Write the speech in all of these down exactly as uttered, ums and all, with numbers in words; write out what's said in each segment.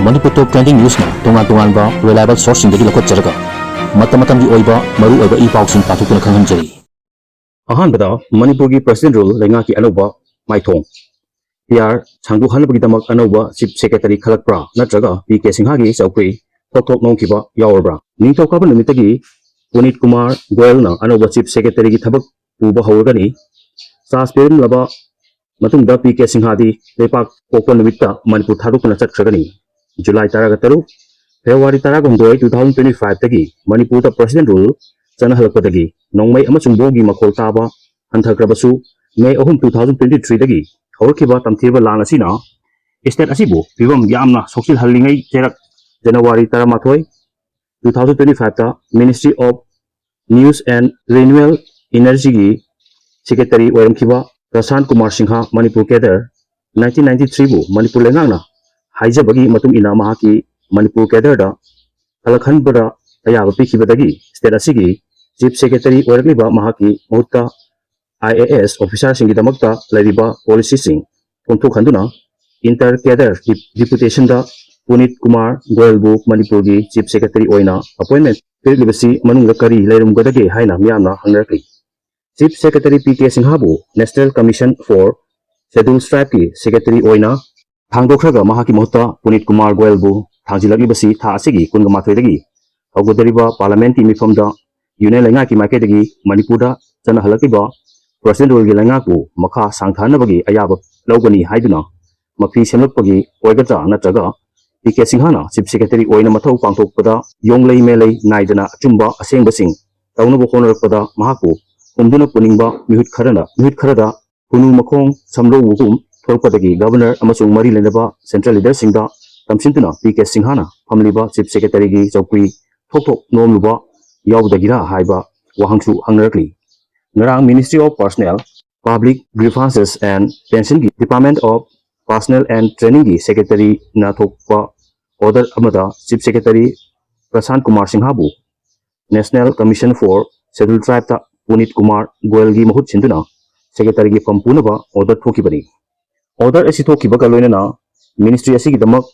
ꯃꯅꯤꯄꯨꯔ ꯇꯣꯞ trending ꯅ꯭ꯌꯨꯁꯅ ꯇꯣꯉꯥꯟ ꯇꯣꯉꯥꯟꯕ reliable ꯁꯣꯔꯁꯁꯤꯡꯗꯒꯤ ꯂꯧꯈꯠꯆꯔꯒ ꯃꯇꯝ ꯃꯇꯝꯒꯤ ꯑꯣꯏꯕ ꯃꯔꯨ ꯑꯣꯏꯕ ꯏ ꯄꯥꯎꯁꯤꯡ ꯄꯥꯊꯣꯛꯇꯨꯅ ꯈꯪꯍꯟꯖꯔꯤ꯫ ꯑꯍꯥꯟꯕꯗ ꯃꯅꯤꯄꯨꯔꯒꯤ ꯄ꯭ꯔꯁꯤꯗꯦꯟ ꯔꯨꯜ ꯂꯩꯉꯥꯛꯀꯤ ꯑꯅꯧꯕ ꯃꯥꯏꯊꯣꯡ ꯄꯤ ꯑꯥꯔ ꯁꯥꯡꯗꯣꯛꯍꯟꯅꯕꯒꯤꯗꯃꯛ ꯑꯅꯧꯕ ꯆꯤꯐ ꯁꯦꯀ꯭ꯔꯦꯇꯔꯤ ꯈꯜꯂꯛꯄ꯭ꯔꯥ ꯅꯠꯇ꯭ꯔꯒ ꯄꯤ ꯀꯦ ꯁꯤꯡꯍꯥꯒꯤ ꯆꯧꯀ꯭ꯔꯤ ꯊꯣꯛ ꯊꯣꯛ ꯅꯣꯝꯈꯤꯕ ꯌꯥꯎꯔꯕ꯭ꯔꯥ? ꯅꯤꯡꯊꯧꯀꯥꯕ ꯅꯨꯃꯤꯠꯇꯒꯤ ꯄꯨꯅꯤꯠ ꯀꯨꯃꯥꯔ ꯒꯣꯌꯜꯅ ꯑꯅꯧꯕ ꯆꯤꯐ ꯁꯦꯀ꯭ꯔꯦꯇꯔꯤꯒꯤ ꯊꯕꯛ ꯄꯨꯕ ꯍꯧꯔꯒꯅꯤ꯫ ꯆꯥꯔꯖ ꯄꯤꯔꯝꯂꯕ ꯃꯇꯨꯡꯗ ꯄꯤ ꯀꯦ ꯁꯤꯡꯍꯥꯗꯤ ꯂꯩꯄꯥꯛ ꯄꯣꯛꯄ ꯅꯨꯃꯤꯠꯇ ꯃꯅꯤꯄꯨꯔ ꯊꯥꯗꯣꯛꯇꯨꯅ ꯆꯠꯈ꯭ꯔꯒꯅꯤ꯫ ꯖꯨꯂꯥꯏ ꯇꯔꯥꯒ ꯇꯔꯨꯛ, ꯐꯦꯕ꯭ꯔꯨꯋꯥꯔꯤ ꯇꯔꯥꯍꯨꯝꯗꯣꯏ, ꯇꯨ ꯊꯥꯎꯖꯟ ꯇ꯭ꯋꯦꯟꯇꯤ ꯐꯥꯏꯚꯇꯒꯤ ꯃꯅꯤꯄꯨꯔꯗ ꯄ꯭ꯔꯁꯤꯗꯦꯟ ꯔꯨꯜ ꯆꯠꯅꯍꯜꯂꯛꯄꯗꯒꯤ ꯅꯣꯡꯃꯩ ꯑꯃꯁꯨꯡ ꯕꯣꯝꯒꯤ ꯃꯈꯣꯜ ꯇꯥꯕ ꯍꯟꯊꯈ꯭ꯔꯕꯁꯨ, ꯃꯦ ꯑꯍꯨꯝ, ꯇꯨ ꯊꯥꯎꯖꯟ ꯇ꯭ꯋꯦꯟꯇꯤ ꯊ꯭ꯔꯤꯗꯒꯤ ꯍꯧꯔꯛꯈꯤꯕ ꯇꯝꯊꯤꯕ ꯂꯥꯟ ꯑꯁꯤꯅ ꯁ꯭ꯇꯦꯠ ꯑꯁꯤꯕꯨ ꯐꯤꯕꯝ ꯌꯥꯝꯅ ꯁꯣꯛꯆꯤꯜꯍꯜꯂꯤꯉꯩ ꯆꯩꯔꯛ ꯖꯅꯋꯥꯔꯤ ꯇꯔꯥꯃꯥꯊꯣꯏ, ꯇꯨ ꯊꯥꯎꯖꯟ ꯇ꯭ꯋꯦꯟꯇꯤ ꯐꯥꯏꯚꯇ Ministry of News and Renewable Energyꯒꯤ ꯁꯦꯀ꯭ꯔꯦꯇꯔꯤ ꯑꯣꯏꯔꯝꯈꯤꯕ Prashant Kumar Singh, Manipur cadre, nineteen ninety ꯊ꯭ꯔꯤꯕꯨ ꯃꯅꯤꯄꯨꯔ ꯂꯩꯉꯥꯛꯅ ꯍꯥꯏꯖꯕꯒꯤ ꯃꯇꯨꯡ ꯏꯟꯅ ꯃꯍꯥꯛꯀꯤ ꯃꯅꯤꯄꯨꯔ ꯀꯦꯗꯔꯗ ꯈꯜꯂꯛꯍꯟꯕꯗ ꯑꯌꯥꯕ ꯄꯤꯈꯤꯕꯗꯒꯤ ꯁ꯭ꯇꯦꯠ ꯑꯁꯤꯒꯤ ꯆꯤꯐ ꯁꯦꯀ꯭ꯔꯦꯇꯔꯤ ꯑꯣꯏꯔꯛꯂꯤꯕ ꯃꯍꯥꯛꯀꯤ ꯃꯍꯨꯠꯇ ꯑꯥꯏ ꯑꯦ ꯑꯦꯁ ꯑꯣꯐꯤꯁꯥꯔꯁꯤꯡꯒꯤꯗꯃꯛꯇ ꯂꯩꯔꯤꯕ ꯄꯣꯂꯤꯁꯤꯁꯤꯡ ꯐꯣꯡꯗꯣꯛꯍꯟꯗꯨꯅ ꯏꯟꯇꯔ ꯀꯦꯗꯔ ꯗꯤꯄꯨꯇꯦꯁꯟꯗ ꯄꯨꯅꯤꯠ ꯀꯨꯃꯥꯔ ꯒꯣꯌꯜꯕꯨ ꯃꯅꯤꯄꯨꯔꯒꯤ ꯆꯤꯐ ꯁꯦꯀ꯭ꯔꯦꯇꯔꯤ ꯑꯣꯏꯅ ꯑꯦꯄꯣꯏꯟꯃꯦꯟ ꯄꯤꯔꯛꯂꯤꯕꯁꯤ ꯃꯅꯨꯡꯗ ꯀꯔꯤ ꯂꯩꯔꯝꯒꯗꯒꯦ ꯍꯥꯏꯅ ꯃꯤꯌꯥꯝꯅ ꯍꯪꯅꯔꯛꯂꯤ꯫ ꯆꯤꯐ ꯁꯦꯀ꯭ꯔꯦꯇꯔꯤ ꯄꯤ ꯀꯦ ꯁꯤꯡꯍꯕꯨ ꯅꯦꯁꯅꯦꯜ ꯀꯃꯤꯁꯟ ꯐꯣꯔ ꯁꯦꯗ꯭ꯌꯨꯜ ꯇ꯭ꯔꯥꯏꯕꯀꯤ ꯁꯦꯀ꯭ꯔꯦꯇꯔꯤ ꯑꯣꯏꯅ ꯊꯥꯡꯗꯣꯛꯈ꯭ꯔꯒ ꯃꯍꯥꯛꯀꯤ ꯃꯍꯨꯠꯇ ꯄꯨꯅꯤꯠ ꯀꯨꯃꯥꯔ ꯒꯣꯌꯜꯕꯨ ꯊꯥꯡꯖꯤꯜꯂꯛꯂꯤꯕꯁꯤ ꯊꯥ ꯑꯁꯤꯒꯤ ꯀꯨꯟꯒ ꯃꯥꯊꯣꯏꯗꯒꯤ ꯍꯧꯒꯗꯧꯔꯤꯕ ꯄꯥꯔꯂꯥꯃꯦꯟꯠꯀꯤ ꯃꯤꯐꯝꯗ ꯌꯨꯅꯤꯌꯟ ꯂꯩꯉꯥꯛꯀꯤ ꯃꯥꯏꯀꯩꯗꯒꯤ ꯃꯅꯤꯄꯨꯔꯗ ꯆꯠꯅꯍꯜꯂꯛꯂꯤꯕ ꯄ꯭ꯔꯁꯤꯗꯦꯟ ꯔꯨꯜꯒꯤ ꯂꯩꯉꯥꯛꯄꯨ ꯃꯈꯥ ꯁꯥꯡꯊꯅꯕꯒꯤ ꯑꯌꯥꯕ ꯂꯧꯒꯅꯤ ꯍꯥꯏꯗꯨꯅ ꯃꯐꯤ ꯁꯦꯝꯂꯛꯄꯒꯤ ꯑꯣꯏꯒꯗ꯭ꯔꯥ ꯅꯠꯇ꯭ꯔꯒ ꯄꯤ ꯀꯦ ꯁꯤꯡꯍꯅ ꯆꯤꯐ ꯁꯦꯀ꯭ꯔꯦꯇꯔꯤ ꯑꯣꯏꯅ ꯃꯊꯧ ꯄꯥꯡꯊꯣꯛꯄꯗ ꯌꯣꯡꯂꯩ ꯃꯦꯂꯩ ꯅꯥꯏꯗꯅ ꯑꯆꯨꯝꯕ ꯑꯁꯦꯡꯕꯁꯤꯡ ꯇꯧꯅꯕ ꯍꯣꯠꯅꯔꯛꯄꯗ ꯃꯍꯥꯛꯄꯨ ꯍꯨꯝꯗꯨꯅ ꯄꯨꯅꯤꯡꯕ ꯃꯤꯍꯨꯠ ꯈꯔꯅ, ꯃꯤꯍꯨꯠ ꯈꯔꯗ ꯈꯨꯅꯨ ꯃꯈꯣꯡ ꯁꯝꯂꯧꯕꯒꯨꯝ ꯊꯣꯛꯂꯛꯄꯗꯒꯤ ꯒꯕꯔꯅꯔ ꯑꯃꯁꯨꯡ ꯃꯔꯤ ꯂꯩꯅꯕ ꯁꯦꯟꯇ꯭ꯔꯦꯜ ꯂꯤꯗꯔꯁꯤꯡꯗ ꯇꯝꯁꯤꯟꯗꯨꯅ ꯄꯤ ꯀꯦ ꯁꯤꯡꯍꯅ ꯐꯝꯂꯤꯕ ꯆꯤꯐ ꯁꯦꯀ꯭ꯔꯦꯇꯔꯤꯒꯤ ꯆꯧꯀ꯭ꯔꯤ ꯊꯣꯛ ꯊꯣꯛ ꯅꯣꯝꯂꯨꯕ ꯌꯥꯎꯕꯗꯒꯤꯔ ꯍꯥꯏꯕ ꯋꯥꯍꯪꯁꯨ ꯍꯪꯅꯔꯛꯂꯤ꯫ ꯉꯔꯥꯡ Ministry of Personnel, Public Grievances and Pensionꯒꯤ Department of Personnel and Trainingꯒꯤ ꯁꯦꯀ꯭ꯔꯦꯇꯔꯤꯅ ꯊꯣꯛꯄ ꯑꯣꯔꯗꯔ ꯑꯃꯗ ꯆꯤꯐ ꯁꯦꯀ꯭ꯔꯦꯇꯔꯤ ꯄ꯭ꯔꯁꯥꯟ ꯀꯨꯃꯥꯔ ꯁꯤꯡꯍꯕꯨ National Commission for Scheduled Tribeꯇ ꯄꯨꯅꯤꯠ ꯀꯨꯃꯥꯔ ꯒꯣꯌꯜꯒꯤ ꯃꯍꯨꯠ ꯁꯤꯟꯗꯨꯅ ꯁꯦꯀ꯭ꯔꯦꯇꯔꯤꯒꯤ ꯐꯝ ꯄꯨꯅꯕ ꯑꯣꯔꯗꯔ ꯊꯣꯛꯈꯤꯕꯅꯤ꯫ ꯑꯣꯔꯗꯔ ꯑꯁꯤ ꯊꯣꯛꯈꯤꯕꯒ ꯂꯣꯏꯅꯅ ꯃꯤꯅꯤꯁꯇ꯭ꯔꯤ ꯑꯁꯤꯒꯤꯗꯃꯛ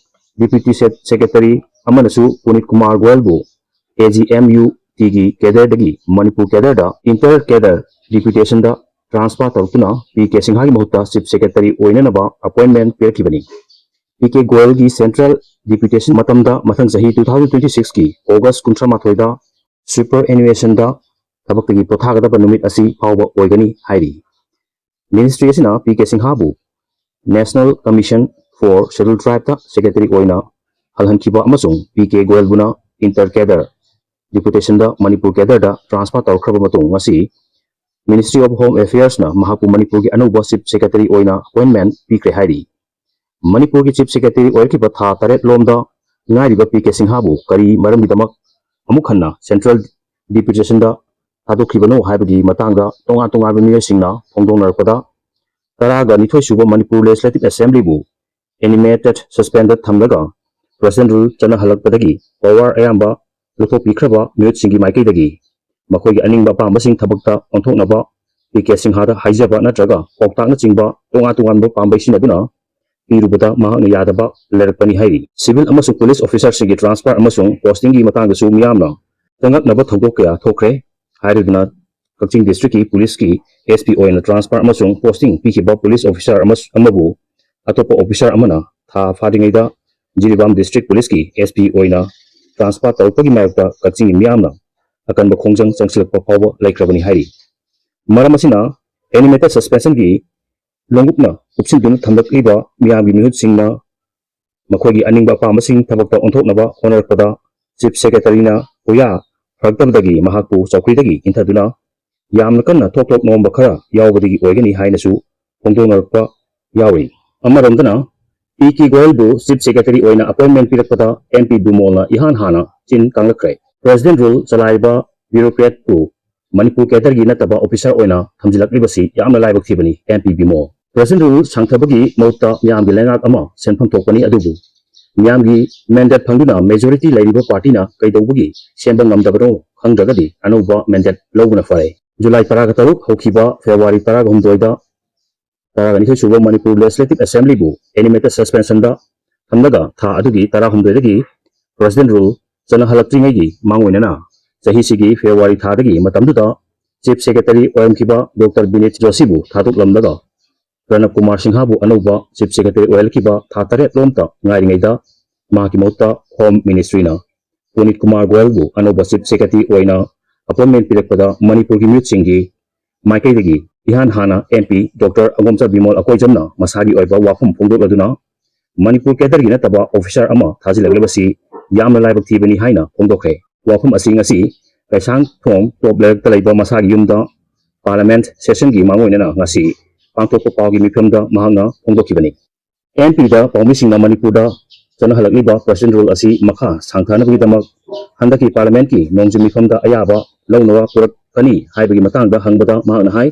Deputy Secretary ꯑꯃꯅꯁꯨ ꯄꯨꯅꯤꯠ Kumar ꯒꯣꯌꯜꯕꯨ AGMUTꯒꯤ cadreꯗꯒꯤ Manipur cadreꯗ inter cadre deputationꯗ transfer ꯇꯧꯔꯛꯇꯨꯅ P K ꯁꯤꯡꯍꯥꯒꯤ ꯃꯍꯨꯠꯇ Chief Secretary ꯑꯣꯏꯅꯅꯕ appointment ꯄꯤꯔꯛꯈꯤꯕꯅꯤ꯫ P K ꯒꯣꯌꯜꯒꯤ central deputation ꯃꯇꯝꯗ ꯃꯊꯪ ꯆꯍꯤ two thousand twenty sixꯀꯤ August ꯀꯨꯟꯊ꯭ꯔꯥ ꯃꯥꯊꯣꯏꯗ superannuationꯗ ꯊꯕꯛꯇꯒꯤ ꯄꯣꯊꯥꯒꯗꯕ ꯅꯨꯃꯤꯠ ꯑꯁꯤ ꯐꯥꯎꯕ ꯑꯣꯏꯒꯅꯤ ꯍꯥꯏꯔꯤ꯫ Ministry ꯑꯁꯤꯅ P K ꯁꯤꯡꯍꯥꯕꯨ National Commission for Scheduled Tribeꯇ Secretary ꯑꯣꯏꯅ ꯍꯜꯍꯟꯈꯤꯕ ꯑꯃꯁꯨꯡ P K ꯒꯣꯌꯜꯕꯨꯅ inter cadre deputationꯗ Manipur cadreꯗ transfer ꯇꯧꯔꯛꯈ꯭ꯔꯕ ꯃꯇꯨꯡ, ꯉꯁꯤ Ministry of Home Affairsꯅ ꯃꯍꯥꯛꯄꯨ ꯃꯅꯤꯄꯨꯔꯒꯤ ꯑꯅꯧꯕ Chief Secretary ꯑꯣꯏꯅ appointment ꯄꯤꯈ꯭ꯔꯦ ꯍꯥꯏꯔꯤ꯫ ꯃꯅꯤꯄꯨꯔꯒꯤ Chief Secretary ꯑꯣꯏꯔꯛꯈꯤꯕ ꯊꯥ ꯇꯔꯦꯠ ꯂꯣꯝꯗ ꯉꯥꯏꯔꯤꯕ ꯄꯤ ꯀꯦ ꯁꯤꯡꯍꯥꯕꯨ ꯀꯔꯤ ꯃꯔꯝꯒꯤꯗꯃꯛ ꯑꯃꯨꯛ ꯍꯟꯅ central deputationꯗ ꯊꯥꯗꯣꯛꯈꯤꯕꯅꯣ ꯍꯥꯏꯕꯒꯤ ꯃꯇꯥꯡꯗ ꯇꯣꯉꯥꯟ ꯇꯣꯉꯥꯟꯕ ꯃꯤꯑꯣꯏꯁꯤꯡꯅ ꯐꯣꯡꯗꯣꯛꯅꯔꯛꯄꯗ, ꯇꯔꯥꯒ ꯅꯤꯊꯣꯏ ꯁꯨꯕ ꯃꯅꯤꯄꯨꯔ Legislative Assemblyꯕꯨ animated suspendꯗ ꯊꯝꯂꯒ President Rule ꯆꯠꯅꯍꯜꯂꯛꯄꯗꯒꯤ power ꯑꯌꯥꯝꯕ ꯂꯧꯊꯣꯛꯄꯤꯈ꯭ꯔꯕ ꯃꯤꯍꯨꯠꯁꯤꯡꯒꯤ ꯃꯥꯏꯀꯩꯗꯒꯤ ꯃꯈꯣꯏꯒꯤ ꯑꯅꯤꯡꯕ ꯑꯄꯥꯝꯕꯁꯤꯡ ꯊꯕꯛꯇ ꯑꯣꯟꯊꯣꯛꯅꯕ ꯄꯤ ꯀꯦ ꯁꯤꯡꯍꯥꯗ ꯍꯥꯏꯖꯕ ꯅꯠꯇ꯭ꯔꯒ ꯄꯥꯎꯇꯥꯛꯅꯆꯤꯡꯕ ꯇꯣꯉꯥꯟ ꯇꯣꯉꯥꯟꯕ ꯄꯥꯝꯕꯩ ꯁꯤꯖꯤꯟꯅꯗꯨꯅ ꯄꯤꯔꯨꯕꯗ ꯃꯍꯥꯛꯅ ꯌꯥꯗꯕ ꯂꯩꯔꯛꯄꯅꯤ ꯍꯥꯏꯔꯤ꯫ Civil ꯑꯃꯁꯨꯡ police officerꯁꯤꯡꯒꯤ transfer ꯑꯃꯁꯨꯡ postingꯒꯤ ꯃꯇꯥꯡꯗꯁꯨ ꯃꯤꯌꯥꯝꯅ ꯆꯪꯉꯛꯅꯕ ꯊꯧꯗꯣꯛ ꯀꯌꯥ ꯊꯣꯛꯈ꯭ꯔꯦ ꯍꯥꯏꯔꯗꯨꯅ ꯀꯛꯆꯤꯡ districtꯀꯤ policeꯀꯤ SP ꯑꯣꯏꯅ transfer ꯑꯃꯁꯨꯡ posting ꯄꯤꯈꯤꯕ police officer ꯑꯃ-, ꯑꯃꯕꯨ ꯑꯇꯣꯞꯄ officer ꯑꯃꯅ ꯊꯥ ꯐꯥꯗ꯭ꯔꯤꯉꯩꯗ ꯖꯤꯔꯤꯕꯥꯝ district policeꯀꯤ SP ꯑꯣꯏꯅ transfer ꯇꯧꯔꯛꯄꯒꯤ ꯃꯥꯌꯣꯛꯇ ꯀꯛꯆꯤꯡꯒꯤ ꯃꯤꯌꯥꯝꯅ ꯑꯀꯟꯕ ꯈꯣꯡꯖꯪ ꯆꯪꯁꯤꯜꯂꯛꯄ ꯐꯥꯎꯕ ꯂꯩꯈ꯭ꯔꯕꯅꯤ ꯍꯥꯏꯔꯤ꯫ ꯃꯔꯝ ꯑꯁꯤꯅ animated suspensionꯒꯤ ꯂꯣꯡꯒꯨꯞꯅ ꯀꯨꯞꯁꯤꯟꯗꯨꯅ ꯊꯝꯂꯛꯂꯤꯕ ꯃꯤꯌꯥꯝꯒꯤ ꯃꯤꯍꯨꯠꯁꯤꯡꯅ ꯃꯈꯣꯏꯒꯤ ꯑꯅꯤꯡꯕ ꯑꯄꯥꯝꯕꯁꯤꯡ ꯊꯕꯛꯇ ꯑꯣꯟꯊꯣꯛꯅꯕ ꯍꯣꯠꯅꯔꯛꯄꯗ Chief Secretaryꯅ ꯍꯨꯌꯥ ꯐꯔꯛꯇꯕꯗꯒꯤ ꯃꯍꯥꯛꯄꯨ ꯆꯧꯀ꯭ꯔꯤꯗꯒꯤ ꯏꯟꯊꯗꯨꯅ ꯌꯥꯝꯅ ꯀꯟꯅ ꯊꯣꯛ ꯊꯣꯛ ꯅꯣꯝꯕ ꯈꯔ ꯌꯥꯎꯕꯗꯒꯤ ꯑꯣꯏꯒꯅꯤ ꯍꯥꯏꯅꯁꯨ ꯐꯣꯡꯗꯣꯛꯅꯔꯛꯄ ꯌꯥꯎꯔꯤ꯫ ꯑꯃꯔꯣꯝꯗꯅ ꯄꯤ ꯀꯦ ꯒꯣꯌꯜꯕꯨ Chief Secretary ꯑꯣꯏꯅ appointment ꯄꯤꯔꯛꯄꯗ MP ꯕꯤꯃꯣꯜꯅ ꯏꯍꯥꯟ ꯍꯥꯟꯅ ꯆꯤꯟ ꯀꯥꯡꯂꯛꯈ꯭ꯔꯦ꯫ President Rule ꯆꯂꯥꯏꯕ bureaucratꯄꯨ ꯃꯅꯤꯄꯨꯔ cadreꯒꯤ ꯅꯠꯇꯕ officer ꯑꯣꯏꯅ ꯊꯝꯖꯤꯜꯂꯛꯂꯤꯕꯁꯤ ꯌꯥꯝꯅ ꯂꯥꯏꯕꯛ ꯊꯤꯕꯅꯤ, MP ꯕꯤꯃꯣꯜ꯫ President Rule ꯁꯥꯡꯊꯕꯒꯤ ꯃꯍꯨꯠꯇ ꯃꯤꯌꯥꯝꯒꯤ ꯂꯩꯉꯥꯛ ꯑꯃ ꯁꯦꯝꯐꯝ ꯊꯣꯛꯄꯅꯤ, ꯑꯗꯨꯕꯨ ꯃꯤꯌꯥꯝꯒꯤ mandate ꯐꯪꯗꯨꯅ majority ꯂꯩꯔꯤꯕ partyꯅ ꯀꯩꯗꯧꯕꯒꯤ ꯁꯦꯝꯕ ꯉꯝꯗꯕꯅꯣ ꯈꯪꯗ꯭ꯔꯒꯗꯤ ꯑꯅꯧꯕ mandate ꯂꯧꯕꯅ ꯐꯔꯦ꯫ ꯖꯨꯂꯥꯏ ꯇꯔꯥꯒ ꯇꯔꯨꯛ ꯍꯧꯈꯤꯕ ꯐꯦꯕ꯭ꯔꯨꯋꯥꯔꯤ ꯇꯔꯥꯒ ꯍꯨꯝꯗꯣꯏꯗ ꯇꯔꯥꯒ ꯅꯤꯊꯣꯏ ꯁꯨꯕ ꯃꯅꯤꯄꯨꯔ Legislative Assemblyꯕꯨ animated suspensionꯗ ꯊꯝꯂꯒ ꯊꯥ ꯑꯗꯨꯒꯤ ꯇꯔꯥꯍꯨꯝꯗꯣꯏꯗꯒꯤ President Rule ꯆꯠꯅꯍꯜꯂꯛꯇ꯭ꯔꯤꯉꯩꯒꯤ ꯃꯥꯡꯑꯣꯏꯅꯅ ꯆꯍꯤꯁꯤꯒꯤ February ꯊꯥꯗꯒꯤ ꯃꯇꯝꯗꯨꯗ Chief Secretary ꯑꯣꯏꯔꯝꯈꯤꯕ Doctor Binit Joshi ꯕꯨ ꯊꯥꯗꯣꯛꯂꯝꯂꯒ ꯄ꯭ꯔꯅꯕ ꯀꯨꯃꯥꯔ ꯁꯤꯡꯍꯕꯨ ꯑꯅꯧꯕ Chief Secretary ꯑꯣꯏꯍꯜꯂꯛꯈꯤꯕ ꯊꯥ ꯇꯔꯦꯠ ꯂꯣꯝꯇ ꯉꯥꯏꯔꯤꯉꯩꯗ ꯃꯍꯥꯛꯀꯤ ꯃꯍꯨꯠꯇ Home Ministry ꯅ ꯄꯨꯅꯤꯠ ꯀꯨꯃꯥꯔ ꯒꯣꯌꯜꯕꯨ ꯑꯅꯧꯕ Chief Secretary ꯑꯣꯏꯅ appointment ꯄꯤꯔꯛꯄꯗ ꯃꯅꯤꯄꯨꯔꯒꯤ ꯃꯤꯍꯨꯠꯁꯤꯡꯒꯤ ꯃꯥꯏꯀꯩꯗꯒꯤ ꯏꯍꯥꯟ ꯍꯥꯟꯅ M P Doctor ꯑꯉꯣꯝꯆꯥ ꯕꯤꯃꯣꯜ ꯑꯀꯣꯏꯖꯝꯅ ꯃꯁꯥꯒꯤ ꯑꯣꯏꯕ ꯋꯥꯐꯝ ꯐꯣꯡꯗꯣꯛꯂꯗꯨꯅ ꯃꯅꯤꯄꯨꯔ cadre ꯒꯤ ꯅꯠꯇꯕ officer ꯑꯃ ꯊꯥꯖꯤꯜꯂꯛꯂꯤꯕꯁꯤ ꯌꯥꯝꯅ ꯂꯥꯏꯕꯛ ꯊꯤꯕꯅꯤ ꯍꯥꯏꯅ ꯐꯣꯡꯗꯣꯛꯈ꯭ꯔꯦ꯫ ꯋꯥꯐꯝ ꯑꯁꯤ ꯉꯁꯤ ꯀꯩꯁꯥꯡꯊꯣꯡ ꯇꯣꯞ ꯂꯩꯔꯛꯇ ꯂꯩꯕ ꯃꯁꯥꯒꯤ ꯌꯨꯝꯗ Parliament session ꯒꯤ ꯃꯥꯡꯑꯣꯏꯅꯅ ꯉꯁꯤ ꯄꯥꯡꯊꯣꯛꯄ ꯄꯥꯎꯒꯤ ꯃꯤꯐꯝꯗ ꯃꯍꯥꯛꯅ ꯐꯣꯡꯗꯣꯛꯈꯤꯕꯅꯤ꯫ M P ꯗ ꯄꯥꯎꯃꯤꯁꯤꯡꯅ ꯃꯅꯤꯄꯨꯔꯗ ꯆꯠꯅꯍꯜꯂꯛꯂꯤꯕ President Rule ꯑꯁꯤ ꯃꯈꯥ ꯁꯥꯡꯊꯅꯕꯒꯤꯗꯃꯛ ꯍꯟꯗꯛꯀꯤ Parliament ꯀꯤ ꯅꯣꯡꯖꯨ ꯃꯤꯐꯝꯗ ꯑꯌꯥꯕ ꯂꯧꯅꯕ ꯄꯨꯔꯛꯀꯅꯤ ꯍꯥꯏꯕꯒꯤ ꯃꯇꯥꯡꯗ ꯍꯪꯕꯗ ꯃꯍꯥꯛꯅ ꯍꯥꯏ,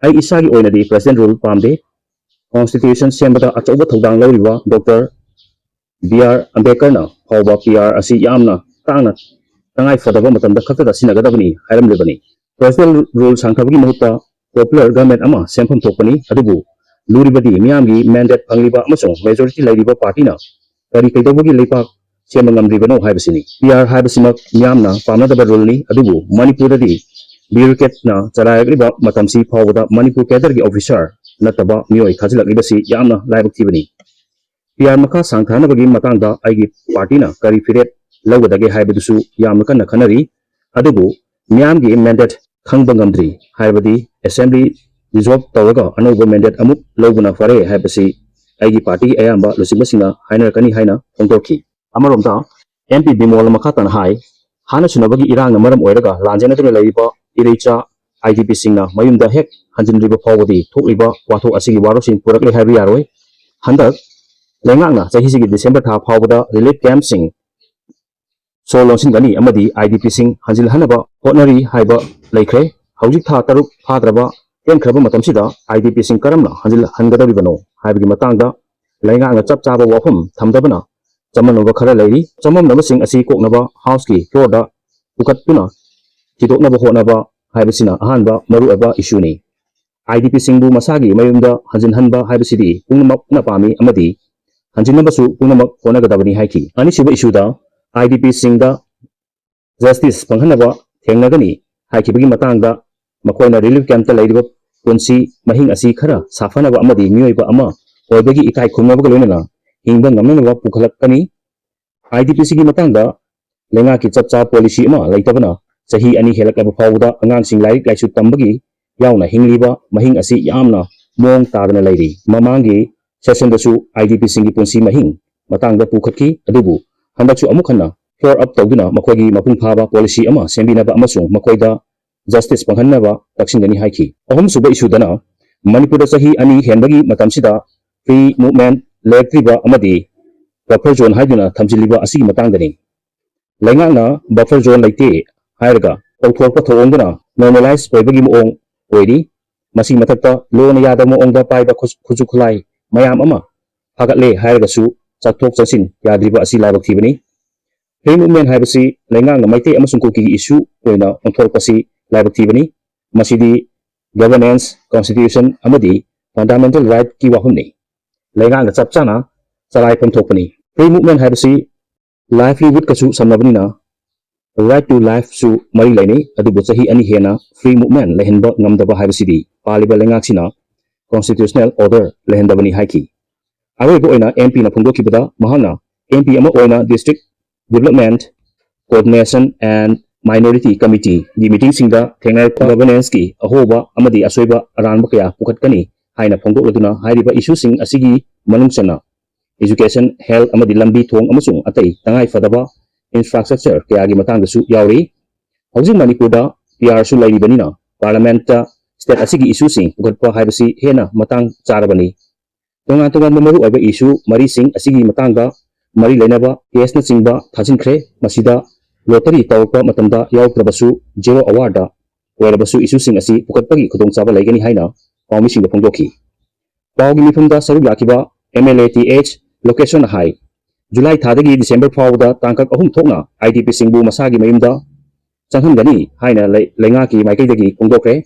"ꯑꯩ ꯏꯁꯥꯒꯤ ꯑꯣꯏꯅꯗꯤ President Rule ꯄꯥꯝꯗꯦ꯫ Constitution ꯁꯦꯝꯕꯗ ꯑꯆꯧꯕ ꯊꯧꯗꯥꯡ ꯂꯧꯔꯤꯕ Doctor B R ꯑꯝꯕꯦꯗꯀꯔꯅ ꯐꯥꯎꯕ P R ꯑꯁꯤ ꯌꯥꯝꯅ ꯇꯥꯡꯅ ꯇꯉꯥꯏ ꯐꯗꯕ ꯃꯇꯝꯗ ꯈꯛꯇꯗ ꯁꯤꯖꯤꯟꯅꯒꯗꯕꯅꯤ ꯍꯥꯏꯔꯝꯂꯤꯕꯅꯤ꯫ President Rule ꯁꯥꯡꯊꯕꯒꯤ ꯃꯍꯨꯠꯇ popular government ꯑꯃ ꯁꯦꯝꯐꯝ ꯊꯣꯛꯄꯅꯤ, ꯑꯗꯨꯕꯨ ꯂꯨꯔꯤꯕꯗꯤ ꯃꯤꯌꯥꯝꯒꯤ mandate ꯐꯪꯂꯤꯕ ꯑꯃꯁꯨꯡ majority ꯂꯩꯔꯤꯕ party ꯅ ꯀꯔꯤ ꯀꯩꯗꯧꯕꯒꯤ ꯂꯩꯕꯥꯛ ꯁꯦꯝꯕ ꯉꯝꯗ꯭ꯔꯤꯕꯅꯣ ꯍꯥꯏꯕꯁꯤꯅꯤ꯫ P R ꯍꯥꯏꯕꯁꯤꯃꯛ ꯃꯤꯌꯥꯝꯅ ꯄꯥꯝꯅꯗꯕ rule ꯅꯤ, ꯑꯗꯨꯕꯨ ꯃꯅꯤꯄꯨꯔꯗꯗꯤ bureaucrat ꯅ ꯆꯂꯥꯏꯔꯛꯂꯤꯕ ꯃꯇꯝꯁꯤ ꯐꯥꯎꯕꯗ ꯃꯅꯤꯄꯨꯔ cadre ꯒꯤ officer ꯅꯠꯇꯕ ꯃꯤꯑꯣꯏ ꯊꯥꯖꯤꯜꯂꯛꯂꯤꯕꯁꯤ ꯌꯥꯝꯅ ꯂꯥꯏꯕꯛ ꯊꯤꯕꯅꯤ꯫ P R ꯃꯈꯥ ꯁꯥꯡꯊꯅꯕꯒꯤ ꯃꯇꯥꯡꯗ ꯑꯩꯒꯤ party ꯅ ꯀꯔꯤ ꯐꯤꯔꯦꯞ ꯂꯧꯒꯗꯒꯦ ꯍꯥꯏꯕꯗꯨꯁꯨ ꯌꯥꯝꯅ ꯀꯟꯅ ꯈꯟꯅꯔꯤ꯫ ꯑꯗꯨꯕꯨ ꯃꯤꯌꯥꯝꯒꯤ mandate ꯈꯪꯕ ꯉꯝꯗ꯭ꯔꯤ ꯍꯥꯏꯔꯕꯗꯤ assembly dissolve ꯇꯧꯔꯒ ꯑꯅꯧꯕ mandate ꯑꯃꯨꯛ ꯂꯧꯕꯅ ꯐꯔꯦ ꯍꯥꯏꯕꯁꯤ ꯑꯩꯒꯤ party ꯒꯤ ꯑꯌꯥꯝꯕ ꯂꯨꯆꯤꯡꯕꯁꯤꯡꯅ ꯍꯥꯏꯅꯔꯛꯀꯅꯤ ꯍꯥꯏꯅ ꯐꯣꯡꯗꯣꯛꯈꯤ꯫ ꯑꯃꯔꯣꯝꯗ M P ꯕꯤꯃꯣꯜꯅ ꯃꯈꯥ ꯇꯥꯅ ꯍꯥꯏ, ꯍꯥꯟꯅ ꯁꯨꯅꯕꯒꯤ ꯏꯔꯥꯡꯅ ꯃꯔꯝ ꯑꯣꯏꯔꯒ ꯂꯥꯟꯖꯦꯟꯅꯗꯨꯅ ꯂꯩꯔꯤꯕ ꯏꯔꯩꯆꯥ I D P ꯁꯤꯡꯅ ꯃꯌꯨꯝꯗ ꯍꯦꯛ ꯍꯟꯖꯤꯟꯗ꯭ꯔꯤꯕ ꯐꯥꯎꯕꯗꯤ ꯊꯣꯛꯂꯤꯕ ꯋꯥꯊꯣꯛ ꯑꯁꯤꯒꯤ ꯋꯥꯔꯣꯠꯁꯤꯡ ꯄꯨꯔꯛꯂꯦ ꯍꯥꯏꯕ ꯌꯥꯔꯣꯏ꯫ ꯍꯟꯗꯛ ꯂꯩꯉꯥꯛꯅ ꯆꯍꯤꯁꯤꯒꯤ December ꯊꯥ ꯐꯥꯎꯕꯗ relief camp ꯁꯤꯡ ꯁꯣ ꯂꯣꯟꯁꯤꯟꯒꯅꯤ ꯑꯃꯗꯤ I D P ꯁꯤꯡ ꯍꯟꯖꯤꯜꯍꯟꯅꯕ ꯍꯣꯠꯅꯔꯤ ꯍꯥꯏꯕ ꯂꯩꯈ꯭ꯔꯦ꯫ ꯍꯧꯖꯤꯛ ꯊꯥ ꯇꯔꯨꯛ ꯐꯥꯗ꯭ꯔꯕ ꯇꯦꯟꯈ꯭ꯔꯕ ꯃꯇꯝꯁꯤꯗ I D P ꯁꯤꯡ ꯀꯔꯝꯅ ꯍꯟꯖꯤꯜꯍꯟꯒꯗꯧꯔꯤꯕꯅꯣ ꯍꯥꯏꯕꯒꯤ ꯃꯇꯥꯡꯗ ꯂꯩꯉꯥꯛꯅ ꯆꯞ ꯆꯥꯕ ꯋꯥꯐꯝ ꯊꯝꯗꯕꯅ ꯆꯃꯝꯅꯕ ꯈꯔ ꯂꯩꯔꯤ꯫ ꯆꯃꯝꯅꯕꯁꯤꯡ ꯑꯁꯤ ꯀꯣꯛꯅꯕ House ꯀꯤ floor ꯗ ꯄꯨꯈꯠꯇꯨꯅ ꯊꯤꯗꯣꯛꯅꯕ ꯍꯣꯠꯅꯕ ꯍꯥꯏꯕꯁꯤꯅ ꯑꯍꯥꯟꯕ ꯃꯔꯨꯑꯣꯏꯕ issue ꯅꯤ꯫ I D P ꯁꯤꯡꯕꯨ ꯃꯁꯥꯒꯤ ꯃꯌꯨꯝꯗ ꯍꯟꯖꯤꯟꯍꯟꯕ ꯍꯥꯏꯕꯁꯤꯗꯤ ꯄꯨꯝꯅꯃꯛꯅ ꯄꯥꯝꯃꯤ ꯑꯃꯗꯤ ꯍꯟꯖꯤꯟꯅꯕꯁꯨ ꯄꯨꯝꯅꯃꯛ ꯍꯣꯠꯅꯒꯗꯕꯅꯤ ꯍꯥꯏꯈꯤ꯫ ꯑꯅꯤꯁꯨꯕ ꯏꯁꯨꯗ IDPꯁꯤꯡꯗ justice ꯐꯪꯍꯟꯅꯕ ꯊꯦꯡꯅꯒꯅꯤ ꯍꯥꯏꯈꯤꯕꯒꯤ ꯃꯇꯥꯡꯗ, ꯃꯈꯣꯏꯅ relief campꯇ ꯂꯩꯔꯤꯕ ꯄꯨꯟꯁꯤ ꯃꯍꯤꯡ ꯑꯁꯤ ꯈꯔ ꯁꯥꯐꯅꯕ ꯑꯃꯗꯤ ꯃꯤꯑꯣꯏꯕ ꯑꯃ ꯑꯣꯏꯕꯒꯤ ꯏꯀꯥꯏ ꯈꯨꯝꯅꯕꯒ ꯂꯣꯏꯅꯅ ꯍꯤꯡꯕ ꯉꯝꯅꯅꯕ ꯄꯨꯈꯠꯂꯛꯀꯅꯤ꯫ IDPꯁꯤꯡꯒꯤ ꯃꯇꯥꯡꯗ ꯂꯩꯉꯥꯛꯀꯤ ꯆꯞ ꯆꯥꯕ policy ꯑꯃ ꯂꯩꯇꯕꯅ ꯆꯍꯤ ꯑꯅꯤ ꯍꯦꯜꯂꯛꯂꯕ ꯐꯥꯎꯕꯗ ꯑꯉꯥꯡꯁꯤꯡ ꯂꯥꯏꯔꯤꯛ ꯂꯥꯏꯁꯨ ꯇꯝꯕꯒꯤ ꯌꯥꯎꯅ ꯍꯤꯡꯂꯤꯕ ꯃꯍꯤꯡ ꯑꯁꯤ ꯌꯥꯝꯅ ꯃꯑꯣꯡ ꯇꯥꯗꯅ ꯂꯩꯔꯤ꯫ ꯃꯃꯥꯡꯒꯤ sessionꯗꯁꯨ IDPꯁꯤꯡꯒꯤ ꯄꯨꯟꯁꯤ ꯃꯍꯤꯡ ꯃꯇꯥꯡꯗ ꯄꯨꯈꯠꯈꯤ, ꯑꯗꯨꯕꯨ ꯍꯟꯗꯛꯁꯨ ꯑꯃꯨꯛ ꯍꯟꯅ follow up ꯇꯧꯗꯨꯅ ꯃꯈꯣꯏꯒꯤ ꯃꯄꯨꯡ ꯐꯥꯕ policy ꯑꯃ ꯁꯦꯝꯕꯤꯅꯕ ꯑꯃꯁꯨꯡ ꯃꯈꯣꯏꯗ justice ꯐꯪꯍꯟꯅꯕ ꯇꯛꯁꯤꯟꯒꯅꯤ ꯍꯥꯏꯈꯤ꯫ ꯑꯍꯨꯝꯁꯨꯕ ꯏꯁꯨꯗꯅ ꯃꯅꯤꯄꯨꯔꯗ ꯆꯍꯤ ꯑꯅꯤ ꯍꯦꯟꯕꯒꯤ ꯃꯇꯝꯁꯤꯗ free movement ꯂꯩꯔꯛꯇ꯭ꯔꯤꯕ ꯑꯃꯗꯤ buffer zone ꯍꯥꯏꯗꯨꯅ ꯊꯝꯖꯤꯜꯂꯤꯕ ꯑꯁꯤꯒꯤ ꯃꯇꯥꯡꯗꯅꯤ꯫ ꯂꯩꯉꯥꯛꯅ buffer zone ꯂꯩꯇꯦ ꯍꯥꯏꯔꯒ ꯇꯧꯊꯣꯔꯛꯄ ꯊꯧꯑꯣꯡꯗꯨꯅ normalize ꯑꯣꯏꯕꯒꯤ ꯃꯑꯣꯡ ꯑꯣꯏꯔꯤ꯫ ꯃꯁꯤꯒꯤ ꯃꯊꯛꯇ ꯂꯣꯅ ꯌꯥꯗꯕ ꯃꯑꯣꯡꯗ ꯄꯥꯏꯕ ꯈꯨꯠ-, ꯈꯨꯠꯁꯨ ꯈꯨꯠꯂꯥꯏ ꯃꯌꯥꯝ ꯑꯃ ꯐꯥꯒꯠꯂꯦ ꯍꯥꯏꯔꯒꯁꯨ ꯆꯠꯊꯣꯛ ꯆꯠꯁꯤꯟ ꯌꯥꯗ꯭ꯔꯤꯕ ꯑꯁꯤ ꯂꯥꯏꯕꯛ ꯊꯤꯕꯅꯤ꯫ Free movement ꯍꯥꯏꯕꯁꯤ ꯂꯩꯉꯥꯛꯅ ꯃꯩꯇꯩ ꯑꯃꯁꯨꯡ ꯀꯨꯀꯤꯒꯤ issue ꯑꯣꯏꯅ ꯑꯣꯟꯊꯣꯔꯛꯄꯁꯤ ꯂꯥꯏꯕꯛ ꯊꯤꯕꯅꯤ꯫ ꯃꯁꯤꯗꯤ governance, constitution ꯑꯃꯗꯤ fundamental rightꯀꯤ ꯋꯥꯐꯝꯅꯤ꯫ ꯂꯩꯉꯥꯛꯅ ꯆꯞ ꯆꯥꯅ ꯆꯂꯥꯏꯐꯝ ꯊꯣꯛꯄꯅꯤ꯫ Free movement ꯍꯥꯏꯕꯁꯤ livelihoodꯀꯁꯨ ꯁꯝꯅꯕꯅꯤꯅ right to lifeꯁꯨ ꯃꯔꯤ ꯂꯩꯅꯩ꯫ ꯑꯗꯨꯕꯨ ꯆꯍꯤ ꯑꯅꯤ ꯍꯦꯟꯅ free movement ꯂꯩꯍꯟꯕ ꯉꯝꯗꯕ ꯍꯥꯏꯕꯁꯤꯗꯤ ꯄꯥꯜꯂꯤꯕ ꯂꯩꯉꯥꯛꯁꯤꯅ constitutional order ꯂꯩꯍꯟꯗꯕꯅꯤ ꯍꯥꯏꯈꯤ꯫ ꯑꯔꯣꯏꯕ ꯑꯣꯏꯅ MPꯅ ꯐꯣꯡꯗꯣꯛꯈꯤꯕꯗ, ꯃꯍꯥꯛꯅ MP ꯑꯃ ꯑꯣꯏꯅ District Development, Coordination and Minority Committeeꯒꯤ meetingꯁꯤꯡꯗ ꯊꯦꯡꯅꯔꯛꯄ governanceꯀꯤ ꯑꯍꯣꯕ ꯑꯃꯗꯤ ꯑꯁꯣꯏꯕ ꯑꯔꯥꯟꯕ ꯀꯌꯥ ꯄꯨꯈꯠꯀꯅꯤ ꯍꯥꯏꯅ ꯐꯣꯡꯗꯣꯛꯂꯗꯨꯅ, ꯍꯥꯏꯔꯤꯕ issueꯁꯤꯡ ꯑꯁꯤꯒꯤ ꯃꯅꯨꯡ ꯆꯟꯅ education, health ꯑꯃꯗꯤ ꯂꯝꯕꯤ ꯊꯣꯡ ꯑꯃꯁꯨꯡ ꯑꯇꯩ ꯇꯉꯥꯏ ꯐꯗꯕ infrastructure ꯀꯌꯥꯒꯤ ꯃꯇꯥꯡꯗꯁꯨ ꯌꯥꯎꯔꯤ꯫ ꯍꯧꯖꯤꯛ ꯃꯅꯤꯄꯨꯔꯗ PRꯁꯨ ꯂꯩꯔꯤꯕꯅꯤꯅ parliamentꯇ state ꯑꯁꯤꯒꯤ issueꯁꯤꯡ ꯄꯨꯈꯠꯄ ꯍꯥꯏꯕꯁꯤ ꯍꯦꯟꯅ ꯃꯇꯥꯡ ꯆꯥꯔꯕꯅꯤ꯫ ꯇꯣꯉꯥꯟ ꯇꯣꯉꯥꯟꯕ ꯃꯔꯨꯑꯣꯏꯕ issue ꯃꯔꯤꯁꯤꯡ ꯑꯁꯤꯒꯤ ꯃꯇꯥꯡꯗ ꯃꯔꯤ ꯂꯩꯅꯕ caseꯅꯆꯤꯡꯕ ꯊꯥꯖꯤꯟꯈ꯭ꯔꯦ꯫ ꯃꯁꯤꯗ lottery ꯇꯧꯔꯛꯄ ꯃꯇꯝꯗ ꯌꯥꯎꯔꯛꯇ꯭ꯔꯕꯁꯨ zero hourꯗ ꯑꯣꯏꯔꯕꯁꯨ issueꯁꯤꯡ ꯑꯁꯤ ꯄꯨꯈꯠꯄꯒꯤ ꯈꯨꯗꯣꯡꯆꯥꯕ ꯂꯩꯒꯅꯤ ꯍꯥꯏꯅ ꯄꯥꯎꯃꯤꯁꯤꯡꯗ ꯐꯣꯡꯗꯣꯛꯈꯤ꯫ ꯄꯥꯎꯒꯤ ꯃꯤꯐꯝꯗ ꯁꯔꯨꯛ ꯌꯥꯈꯤꯕ MLA Th Lokeshwarꯅ ꯍꯥꯏ, July ꯊꯥꯗꯒꯤ December ꯐꯥꯎꯕꯗ ꯇꯥꯡꯀꯛ ꯑꯍꯨꯝ ꯊꯣꯛꯅ IDPꯁꯤꯡꯕꯨ ꯃꯁꯥꯒꯤ ꯃꯌꯨꯝꯗ ꯆꯪꯍꯟꯒꯅꯤ ꯍꯥꯏꯅ ꯂꯩ-, ꯂꯩꯉꯥꯛꯀꯤ ꯃꯥꯏꯀꯩꯗꯒꯤ ꯐꯣꯡꯗꯣꯛꯈ꯭ꯔꯦ꯫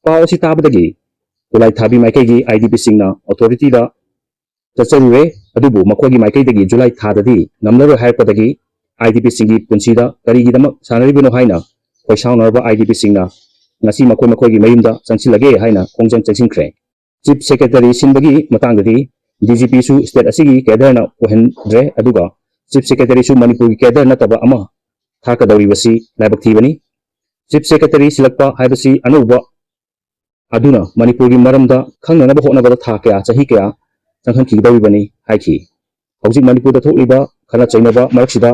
ꯄꯥꯎ ꯑꯁꯤ ꯇꯥꯕꯗꯒꯤ ꯀꯨꯂꯥꯏꯊꯥꯕꯤ ꯃꯥꯏꯀꯩꯒꯤ IDPꯁꯤꯡꯅ authorityꯗ ꯆꯠꯆꯔꯨꯔꯦ꯫ ꯑꯗꯨꯕꯨ ꯃꯈꯣꯏꯒꯤ ꯃꯥꯏꯀꯩꯗꯒꯤ ꯖꯨꯂꯥꯏ ꯊꯥꯗꯗꯤ ꯉꯝꯂꯔꯣꯏ ꯍꯥꯏꯔꯛꯄꯗꯒꯤ IDPꯁꯤꯡꯒꯤ ꯄꯨꯟꯁꯤꯗ ꯀꯔꯤꯒꯤꯗꯃꯛ ꯁꯥꯟꯅꯔꯤꯕꯅꯣ ꯍꯥꯏꯅ ꯈꯣꯏꯁꯥꯎꯅꯔꯕ IDPꯁꯤꯡꯅ ꯉꯁꯤ ꯃꯈꯣꯏ ꯃꯈꯣꯏꯒꯤ ꯃꯌꯨꯝꯗ ꯆꯪꯁꯤꯜꯂꯒꯦ ꯍꯥꯏꯅ ꯈꯣꯡꯖꯪ ꯆꯪꯁꯤꯟꯈ꯭ꯔꯦ꯫ Chief Secretary ꯁꯤꯟꯕꯒꯤ ꯃꯇꯥꯡꯗꯗꯤ DGPꯁꯨ state ꯑꯁꯤꯒꯤ cadreꯅ ꯑꯣꯏꯍꯟꯗ꯭ꯔꯦ, ꯑꯗꯨꯒ Chief Secretaryꯁꯨ ꯃꯅꯤꯄꯨꯔꯒꯤ cadre ꯅꯠꯇꯕ ꯑꯃ ꯊꯥꯔꯛꯀꯗꯧꯔꯤꯕꯁꯤ ꯂꯥꯏꯕꯛ ꯊꯤꯕꯅꯤ꯫ Chief Secretary ꯁꯤꯜꯂꯛꯄ ꯍꯥꯏꯕꯁꯤ ꯑꯅꯧꯕ ꯑꯗꯨꯅ ꯃꯅꯤꯄꯨꯔꯒꯤ ꯃꯔꯝꯗ ꯈꯪꯅꯅꯕ ꯍꯣꯠꯅꯕꯗ ꯊꯥ ꯀꯌꯥ, ꯆꯍꯤ ꯀꯌꯥ ꯆꯪꯍꯟꯈꯤꯒꯗꯧꯔꯤꯕꯅꯤ ꯍꯥꯏꯈꯤ꯫ ꯍꯧꯖꯤꯛ ꯃꯅꯤꯄꯨꯔꯗ ꯊꯣꯛꯂꯤꯕ ꯈꯠꯅ ꯆꯩꯅꯕ ꯃꯔꯛꯁꯤꯗ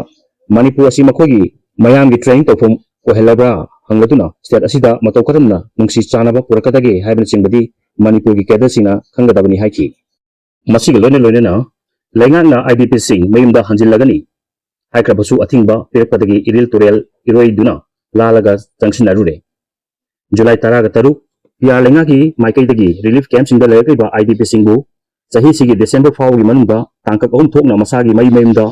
ꯃꯅꯤꯄꯨꯔ ꯑꯁꯤ ꯃꯈꯣꯏꯒꯤ ꯃꯌꯥꯝꯒꯤ training ꯇꯧꯐꯝ ꯑꯣꯏꯍꯜꯂꯕ꯭ꯔꯥ ꯍꯪꯂꯗꯨꯅ state ꯑꯁꯤꯗ ꯃꯇꯧ ꯀꯔꯝꯅ ꯅꯨꯡꯁꯤ ꯆꯥꯟꯅꯕ ꯄꯨꯔꯛꯀꯗꯒꯦ ꯍꯥꯏꯕꯅꯆꯤꯡꯕꯗꯤ ꯃꯅꯤꯄꯨꯔꯒꯤ cadreꯁꯤꯡꯅ ꯈꯪꯒꯗꯕꯅꯤ ꯍꯥꯏꯈꯤ꯫ ꯃꯁꯤꯒ ꯂꯣꯏꯅ ꯂꯣꯏꯅꯅ ꯂꯩꯉꯥꯛꯅ IDPꯁꯤꯡ ꯃꯌꯨꯝꯗ ꯍꯟꯖꯤꯜꯂꯒꯅꯤ ꯍꯥꯏꯈ꯭ꯔꯕꯁꯨ ꯑꯊꯤꯡꯕ ꯄꯤꯔꯛꯄꯗꯒꯤ ꯏꯔꯤꯜ ꯇꯨꯔꯦꯜ ꯏꯔꯣꯏꯗꯨꯅ ꯂꯥꯜꯂꯒ ꯆꯪꯁꯤꯟꯅꯔꯨꯔꯦ꯫ ꯖꯨꯂꯥꯏ ꯇꯔꯥꯒ ꯇꯔꯨꯛ, PR ꯂꯩꯉꯥꯛꯀꯤ ꯃꯥꯏꯀꯩꯗꯒꯤ relief campꯁꯤꯡꯗ ꯂꯩꯔꯛꯂꯤꯕ IDPꯁꯤꯡꯕꯨ ꯆꯍꯤꯁꯤꯒꯤ December ꯐꯥꯎꯒꯤ ꯃꯅꯨꯡꯗ ꯇꯥꯡꯀꯛ ꯑꯍꯨꯝ ꯊꯣꯛꯅ ꯃꯁꯥꯒꯤ ꯃꯌꯨꯝ ꯃꯌꯨꯝꯗ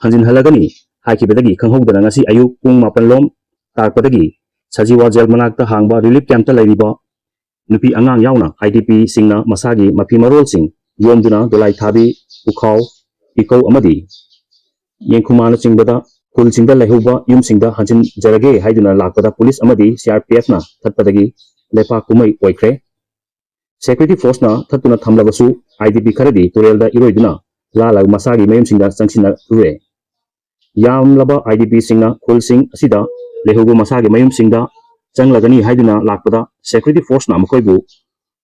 ꯍꯟꯖꯤꯟꯍꯜꯂꯒꯅꯤ ꯍꯥꯏꯈꯤꯕꯗꯒꯤ ꯈꯪꯍꯧꯗꯅ ꯉꯁꯤ ꯑꯌꯨꯛ ꯄꯨꯡ ꯃꯥꯄꯟ ꯂꯣꯝ ꯇꯥꯔꯛꯄꯗꯒꯤ ꯁꯖꯤꯋꯥ ꯖꯦꯜ ꯃꯅꯥꯛꯇ ꯍꯥꯡꯕ relief campꯇ ꯂꯩꯔꯤꯕ ꯅꯨꯄꯤ ꯑꯉꯥꯡ ꯌꯥꯎꯅ IDPꯁꯤꯡꯅ ꯃꯁꯥꯒꯤ ꯃꯐꯤ ꯃꯔꯣꯜꯁꯤꯡ ꯌꯣꯝꯗꯨꯅ ꯗꯣꯂꯥꯏ ꯊꯥꯕꯤ, ꯄꯨꯈꯥꯎ, ꯄꯤꯀꯧ ꯑꯃꯗꯤ ꯌꯦꯡꯈꯨꯃꯥꯅꯆꯤꯡꯕꯗ ꯈꯨꯜꯁꯤꯡꯗ ꯂꯩꯍꯧꯕ ꯌꯨꯝꯁꯤꯡꯗ ꯍꯟꯖꯤꯟꯖꯔꯒꯦ ꯍꯥꯏꯗꯨꯅ ꯂꯥꯛꯄꯗ ꯄꯨꯂꯤꯁ ꯑꯃꯗꯤ CRPFꯅ ꯊꯠꯄꯗꯒꯤ ꯂꯩꯄꯥꯛ ꯀꯨꯝꯍꯩ ꯑꯣꯏꯈ꯭ꯔꯦ꯫ Security forceꯅ ꯊꯠꯇꯨꯅ ꯊꯝꯂꯕꯁꯨ IDP ꯈꯔꯗꯤ ꯇꯨꯔꯦꯜꯗ ꯏꯔꯣꯏꯗꯨꯅ ꯂꯥꯜꯂꯒ ꯃꯁꯥꯒꯤ ꯃꯌꯨꯝꯁꯤꯡꯗ ꯆꯪꯁꯤꯟꯅꯔꯨꯔꯦ꯫ ꯌꯥꯝꯂꯕ IDPꯁꯤꯡꯅ ꯈꯨꯜꯁꯤꯡ ꯑꯁꯤꯗ ꯂꯩꯍꯧꯕ ꯃꯁꯥꯒꯤ ꯃꯌꯨꯝꯁꯤꯡꯗ ꯆꯪꯂꯒꯅꯤ ꯍꯥꯏꯗꯨꯅ ꯂꯥꯛꯄꯗ security forceꯅ ꯃꯈꯣꯏꯕꯨ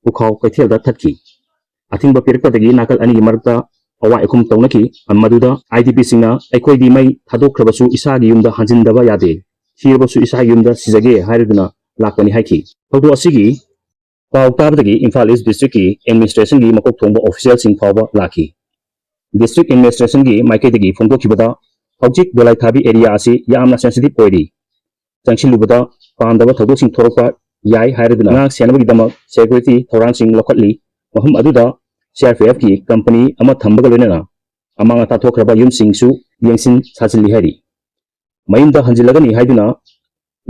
ꯄꯨꯈꯥꯎ ꯀꯩꯊꯦꯜꯗ ꯊꯠꯈꯤ꯫ ꯑꯊꯤꯡꯕ ꯄꯤꯔꯛꯄꯗꯒꯤ ꯅꯥꯀꯜ ꯑꯅꯤꯒꯤ ꯃꯔꯛꯇ ꯑꯋꯥꯏ ꯑꯈꯨꯝ ꯇꯧꯅꯈꯤ꯫ ꯃꯗꯨꯗ IDPꯁꯤꯡꯅ ꯑꯩꯈꯣꯏꯗꯤ ꯃꯩ ꯊꯥꯗꯣꯛꯈ꯭ꯔꯕꯁꯨ ꯏꯁꯥꯒꯤ ꯌꯨꯝꯗ ꯍꯟꯖꯤꯟꯗꯕ ꯌꯥꯗꯦ, ꯊꯤꯔꯕꯁꯨ ꯏꯁꯥꯒꯤ ꯌꯨꯝꯗ ꯁꯤꯖꯒꯦ ꯍꯥꯏꯔꯗꯨꯅ ꯂꯥꯛꯄꯅꯤ ꯍꯥꯏꯈꯤ꯫ ꯊꯧꯗꯣꯛ ꯑꯁꯤꯒꯤ ꯄꯥꯎ ꯇꯥꯕꯗꯒꯤ ꯏꯝꯐꯥꯜ East Districtꯀꯤ administrationꯒꯤ ꯃꯀꯣꯛ ꯊꯣꯡꯕ officialꯁꯤꯡ ꯐꯥꯎꯕ ꯂꯥꯛꯈꯤ꯫ District administrationꯒꯤ ꯃꯥꯏꯀꯩꯗꯒꯤ ꯐꯣꯡꯗꯣꯛꯈꯤꯕꯗ, ꯍꯧꯖꯤꯛ ꯗꯣꯂꯥꯏꯊꯥꯕꯤ area ꯑꯁꯤ ꯌꯥꯝꯅ sensitive ꯑꯣꯏꯔꯤ꯫ ꯆꯪꯁꯤꯜꯂꯨꯕꯗ ꯄꯥꯝꯗꯕ ꯊꯧꯗꯣꯛꯁꯤꯡ ꯊꯣꯔꯛꯄ ꯌꯥꯏ ꯍꯥꯏꯔꯗꯨꯅ ꯉꯥꯛ ꯁꯦꯟꯅꯕꯒꯤꯗꯃꯛ security ꯊꯧꯔꯥꯡꯁꯤꯡ ꯂꯧꯈꯠꯂꯤ꯫ ꯃꯐꯝ ꯑꯗꯨꯗ CRPFꯀꯤ company ꯑꯃ ꯊꯝꯕꯒ ꯂꯣꯏꯅꯅ ꯑꯃꯥꯡ ꯑꯇꯥ ꯊꯣꯛꯈ꯭ꯔꯕ ꯌꯨꯝꯁꯤꯡꯁꯨ ꯌꯦꯡꯁꯤꯟ ꯁꯥꯖꯤꯜꯂꯤ ꯍꯥꯏꯔꯤ꯫ ꯃꯌꯨꯝꯗ ꯍꯟꯖꯤꯜꯂꯒꯅꯤ ꯍꯥꯏꯗꯨꯅ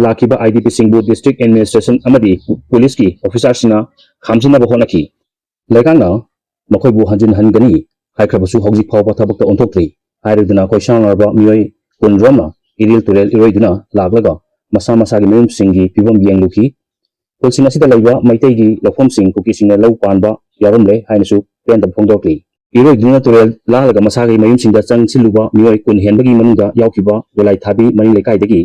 ꯂꯥꯛꯈꯤꯕ IDPꯁꯤꯡꯕꯨ district administration ꯑꯃꯗꯤ ꯄꯨꯂꯤꯁꯀꯤ officerꯁꯤꯡꯅ ꯈꯥꯝꯖꯤꯟꯅꯕ ꯍꯣꯠꯅꯈꯤ꯫ ꯂꯩꯉꯥꯛꯅ ꯃꯈꯣꯏꯕꯨ ꯍꯟꯖꯤꯟꯍꯟꯒꯅꯤ ꯍꯥꯏꯈ꯭ꯔꯕꯁꯨ ꯍꯧꯖꯤꯛ ꯐꯥꯎꯕ ꯊꯕꯛꯇ ꯑꯣꯟꯊꯣꯛꯇ꯭ꯔꯤ ꯍꯥꯏꯔꯗꯨꯅ ꯈꯣꯏꯁꯥꯎꯅꯔꯕ ꯃꯤꯑꯣꯏ ꯀꯨꯟꯔꯣꯝꯅ ꯏꯔꯤꯜ ꯇꯨꯔꯦꯜ ꯏꯔꯣꯏꯗꯨꯅ ꯂꯥꯛꯂꯒ ꯃꯁꯥ ꯃꯁꯥꯒꯤ ꯃꯌꯨꯝꯁꯤꯡꯒꯤ ꯐꯤꯕꯝ ꯌꯦꯡꯂꯨꯈꯤ꯫ ꯈꯨꯜꯁꯤꯡ ꯑꯁꯤꯗ ꯂꯩꯕ ꯃꯩꯇꯩꯒꯤ ꯂꯧꯐꯝꯁꯤꯡ ꯀꯨꯀꯤꯁꯤꯡꯅ ꯂꯧ ꯄꯥꯟꯕ ꯌꯥꯎꯔꯝꯂꯦ ꯍꯥꯏꯅꯁꯨ ꯄꯦꯟꯗꯕ ꯐꯣꯡꯗꯣꯔꯛꯂꯤ꯫ ꯏꯔꯣꯏꯗꯨꯅ ꯇꯨꯔꯦꯜ ꯂꯥꯜꯂꯒ ꯃꯁꯥꯒꯤ ꯃꯌꯨꯝꯁꯤꯡꯗ ꯆꯪꯁꯤꯜꯂꯨꯕ ꯃꯤꯑꯣꯏ ꯀꯨꯟ ꯍꯦꯟꯕꯒꯤ ꯃꯅꯨꯡꯗ ꯌꯥꯎꯈꯤꯕ ꯒꯣꯂꯥꯏꯊꯥꯕꯤ ꯃꯅꯤꯡ ꯂꯩꯀꯥꯏꯗꯒꯤ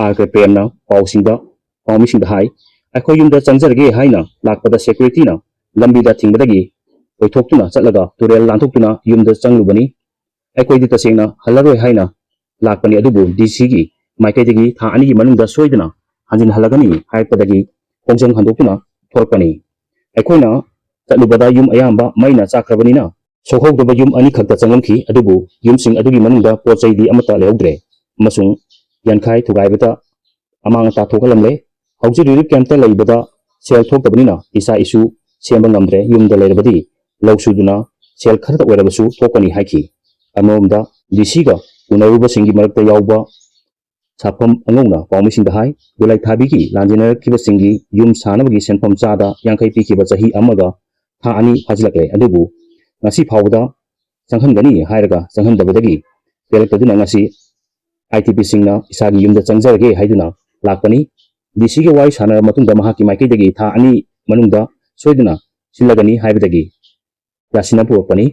ꯑꯥꯔ ꯀꯦ ꯄ꯭ꯔꯦꯝꯅ ꯄꯥꯎꯁꯤꯡꯗ, ꯄꯥꯎꯃꯤꯁꯤꯡꯗ ꯍꯥꯏ, ꯑꯩꯈꯣꯏ ꯌꯨꯝꯗ ꯆꯪꯖꯔꯒꯦ ꯍꯥꯏꯅ ꯂꯥꯛꯄꯗ ꯁꯦꯀ꯭ꯌꯨꯔꯤꯇꯤꯅ ꯂꯝꯕꯤꯗ ꯊꯤꯡꯕꯗꯒꯤ ꯑꯣꯏꯊꯣꯛꯇꯨꯅ ꯆꯠꯂꯒ ꯇꯨꯔꯦꯜ ꯂꯥꯟꯊꯣꯛꯇꯨꯅ ꯌꯨꯝꯗ ꯆꯪꯂꯨꯕꯅꯤ꯫ ꯑꯩꯈꯣꯏꯗꯤ ꯇꯁꯦꯡꯅ ꯍꯜꯂꯔꯣꯏ ꯍꯥꯏꯅ ꯂꯥꯛꯄꯅꯤ, ꯑꯗꯨꯕꯨ ꯗꯤ ꯁꯤꯒꯤ ꯃꯥꯏꯀꯩꯗꯒꯤ ꯊꯥ ꯑꯅꯤꯒꯤ ꯃꯅꯨꯡꯗ ꯁꯣꯏꯗꯅ ꯍꯟꯖꯤꯟꯍꯜꯂꯒꯅꯤ ꯍꯥꯏꯔꯛꯄꯗꯒꯤ ꯈꯣꯡꯖꯪ ꯍꯟꯗꯣꯛꯇꯨꯅ ꯊꯣꯔꯛꯄꯅꯤ꯫ ꯑꯩꯈꯣꯏꯅ ꯆꯠꯂꯨꯕꯗ ꯌꯨꯝ ꯑꯌꯥꯝꯕ ꯃꯩꯅ ꯆꯥꯛꯈ꯭ꯔꯕꯅꯤꯅ ꯁꯣꯛꯍꯧꯗꯕ ꯌꯨꯝ ꯑꯅꯤꯈꯛꯇ ꯆꯪꯂꯝꯈꯤ, ꯑꯗꯨꯕꯨ ꯌꯨꯝꯁꯤꯡ ꯑꯗꯨꯒꯤ ꯃꯅꯨꯡꯗ ꯄꯣꯠ ꯆꯩꯗꯤ ꯑꯃꯠꯇ ꯂꯩꯍꯧꯗ꯭ꯔꯦ ꯑꯃꯁꯨꯡ ꯌꯥꯟꯈꯥꯏ ꯊꯨꯒꯥꯏꯕꯗ ꯑꯃꯥꯡ ꯑꯇꯥ ꯊꯣꯛꯍꯜꯂꯝꯂꯦ꯫ ꯍꯧꯖꯤꯛ ꯔꯤꯂꯤꯐ ꯀꯦꯝꯞꯇ ꯂꯩꯕꯗ ꯁꯦꯜ ꯊꯣꯛꯇꯕꯅꯤꯅ ꯏꯆꯥ ꯏꯁꯨ ꯁꯦꯝꯕ ꯉꯝꯗ꯭ꯔꯦ꯫ ꯌꯨꯝꯗ ꯂꯩꯔꯕꯗꯤ ꯂꯧ ꯁꯨꯗꯨꯅ ꯁꯦꯜ ꯈꯔꯇ ꯑꯣꯏꯔꯕꯁꯨ ꯊꯣꯛꯀꯅꯤ ꯍꯥꯏꯈꯤ꯫ ꯑꯃꯔꯣꯝꯗ ꯗꯤ ꯁꯤꯒ ꯎꯅꯔꯨꯕꯁꯤꯡꯒꯤ ꯃꯔꯛꯇ ꯌꯥꯎꯕ ꯁꯥꯐꯝ ꯑꯉꯧꯅ ꯄꯥꯎꯃꯤꯁꯤꯡꯗ ꯍꯥꯏ, ꯒꯣꯂꯥꯏꯊꯥꯕꯤꯒꯤ ꯂꯥꯟꯖꯦꯟꯅꯔꯛꯈꯤꯕꯁꯤꯡꯒꯤ ꯌꯨꯝ ꯁꯥꯅꯕꯒꯤ ꯁꯦꯟꯐꯝ ꯆꯥꯗ ꯌꯥꯡꯈꯩ ꯄꯤꯈꯤꯕ ꯆꯍꯤ ꯑꯃꯒ ꯊꯥ ꯑꯅꯤ ꯐꯥꯖꯤꯜꯂꯛꯂꯦ, ꯑꯗꯨꯕꯨ ꯉꯁꯤ ꯐꯥꯎꯕꯗ ꯆꯪꯍꯟꯒꯅꯤ ꯍꯥꯏꯔꯒ ꯆꯪꯍꯟꯗꯕꯗꯒꯤ ꯄꯦꯜꯂꯛꯇꯗꯨꯅ ꯉꯁꯤ ꯑꯥꯏ ꯇꯤ ꯄꯤꯁꯤꯡꯅ ꯏꯁꯥꯒꯤ ꯌꯨꯝꯗ ꯆꯪꯖꯔꯒꯦ ꯍꯥꯏꯗꯨꯅ ꯂꯥꯛꯄꯅꯤ꯫ ꯗꯤ ꯁꯤꯒ ꯋꯥꯔꯤ ꯁꯥꯟꯅꯔꯕ ꯃꯇꯨꯡꯗ ꯃꯍꯥꯛꯀꯤ ꯃꯥꯏꯀꯩꯗꯒꯤ ꯊꯥ ꯑꯅꯤ ꯃꯅꯨꯡꯗ ꯁꯣꯏꯗꯅ ꯁꯤꯜꯂꯒꯅꯤ ꯍꯥꯏꯕꯗꯒꯤ ꯌꯥꯁꯤꯟꯅ ꯄꯨꯔꯛꯄꯅꯤ꯫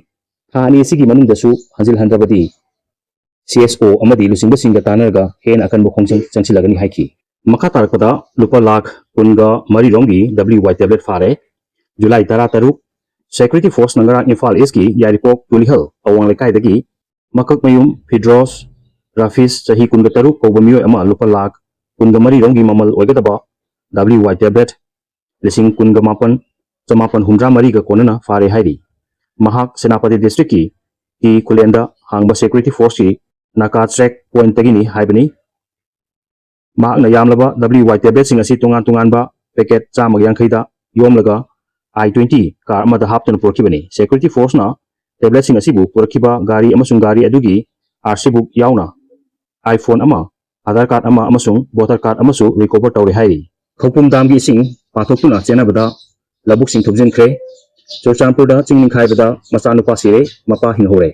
ꯊꯥ ꯑꯅꯤ ꯑꯁꯤꯒꯤ ꯃꯅꯨꯡꯗꯁꯨ ꯍꯟꯖꯤꯜꯍꯟꯗ꯭ꯔꯕꯗꯤ ꯁꯤ ꯑꯦꯁ ꯑꯣ ꯑꯃꯗꯤ ꯂꯨꯆꯤꯡꯕꯁꯤꯡꯒ ꯇꯥꯟꯅꯔꯒ ꯍꯦꯟꯅ ꯑꯀꯟꯕ ꯈꯣꯡꯖꯪ ꯆꯪꯁꯤꯜꯂꯒꯅꯤ ꯍꯥꯏꯈꯤ꯫ ꯃꯈꯥ ꯇꯥꯔꯛꯄꯗ ꯂꯨꯄꯥ ꯂꯥꯈ ꯀꯨꯟꯒ ꯃꯔꯤꯔꯣꯝꯒꯤ ꯗꯕ꯭ꯂꯤꯎ ꯋꯥꯏ ꯇꯦꯕ꯭ꯂꯦꯠ ꯐꯥꯔꯦ꯫ ꯖꯨꯂꯥꯏ ꯇꯔꯥꯇꯔꯨꯛ, ꯁꯦꯀ꯭ꯌꯨꯔꯤꯇꯤ ꯐꯣꯔꯁꯅ ꯉꯔꯥꯡ ꯏꯝꯐꯥꯜ ꯏꯁꯀꯤ ꯌꯥꯏꯔꯤꯄꯣꯛ ꯇꯨꯂꯤꯍꯜ ꯑꯋꯥꯡ ꯂꯩꯀꯥꯏꯗꯒꯤ ꯃꯀꯛꯃꯌꯨꯝ ꯐꯤꯗ꯭ꯔꯣꯁ ꯔꯥꯐꯤꯁ, ꯆꯍꯤ ꯀꯨꯟꯒ ꯇꯔꯨꯛ ꯀꯧꯕ ꯃꯤꯑꯣꯏ ꯑꯃ ꯂꯨꯄꯥ ꯂꯥꯈ ꯀꯨꯟꯒ ꯃꯔꯤꯔꯣꯝꯒꯤ ꯃꯃꯜ ꯑꯣꯏꯒꯗꯕ ꯗꯕ꯭ꯂꯤꯎ ꯋꯥꯏ ꯇꯦꯕ꯭ꯂꯦꯠ ꯂꯤꯁꯤꯡ ꯀꯨꯟꯒ ꯃꯥꯄꯟ ꯆꯃꯥꯄꯟ ꯍꯨꯝꯗ꯭ꯔꯥ ꯃꯔꯤꯒ ꯀꯣꯟꯅꯅ ꯐꯥꯔꯦ ꯍꯥꯏꯔꯤ꯫ ꯃꯍꯥꯛ ꯁꯦꯅꯥꯄꯇꯤ ꯗꯤꯁꯇ꯭ꯔꯤꯛꯀꯤ ꯀꯤ ꯈꯨꯂꯦꯟꯗ ꯍꯥꯡꯕ ꯁꯦꯀ꯭ꯌꯨꯔꯤꯇꯤ ꯐꯣꯔꯁꯀꯤ ꯅꯥꯀꯥ ꯆꯦꯛ ꯄꯣꯏꯟꯠꯇꯒꯤꯅꯤ ꯍꯥꯏꯕꯅꯤ꯫ ꯃꯍꯥꯛꯅ ꯌꯥꯝꯂꯕ ꯗꯕ꯭ꯂꯤꯎ ꯋꯥꯏ ꯇꯦꯕ꯭ꯂꯦꯠꯁꯤꯡ ꯑꯁꯤ ꯇꯣꯉꯥꯟ ꯇꯣꯉꯥꯟꯕ ꯄꯦꯀꯦꯠ ꯆꯥꯝꯃꯒ ꯌꯥꯡꯈꯩꯗ ꯌꯣꯝꯂꯒ ꯑꯥꯏ ꯇ꯭ꯋꯦꯟꯇꯤ ꯀꯥꯔ ꯑꯃꯗ ꯍꯥꯞꯇꯨꯅ ꯄꯨꯔꯛꯈꯤꯕꯅꯤ꯫ ꯁꯦꯀ꯭ꯌꯨꯔꯤꯇꯤ ꯐꯣꯔꯁꯅ ꯇꯦꯕ꯭ꯂꯦꯠꯁꯤꯡ ꯑꯁꯤꯕꯨ ꯄꯨꯔꯛꯈꯤꯕ ꯒꯥꯔꯤ ꯑꯃꯁꯨꯡ ꯒꯥꯔꯤ ꯑꯗꯨꯒꯤ ꯑꯥꯔ ꯁꯤ ꯕꯨꯛ ꯌꯥꯎꯅ ꯑꯥꯏꯐꯣꯟ ꯑꯃ, ꯑꯥꯙꯥꯔ ꯀꯥꯔꯗ ꯑꯃ ꯑꯃꯁꯨꯡ ꯚꯣꯇꯔ ꯀꯥꯔꯗ ꯑꯃꯁꯨ ꯔꯤꯀꯣꯚꯔ ꯇꯧꯔꯦ ꯍꯥꯏꯔꯤ꯫ ꯈꯧꯄꯨꯝ ꯗꯥꯝꯒꯤ ꯏꯁꯤꯡ ꯄꯥꯊꯣꯛꯇꯨꯅ ꯆꯦꯟꯅꯕꯗ ꯂꯧꯕꯨꯛꯁꯤꯡ ꯊꯨꯝꯖꯤꯟꯈ꯭ꯔꯦ꯫ ꯆꯨꯔꯆꯥꯟꯄꯨꯔꯗ ꯆꯤꯡ ꯅꯤꯡꯈꯥꯏꯕꯗ ꯃꯆꯥꯅꯨꯄꯥ ꯁꯤꯔꯦ, ꯃꯄꯥ ꯍꯤꯡꯍꯧꯔꯦ꯫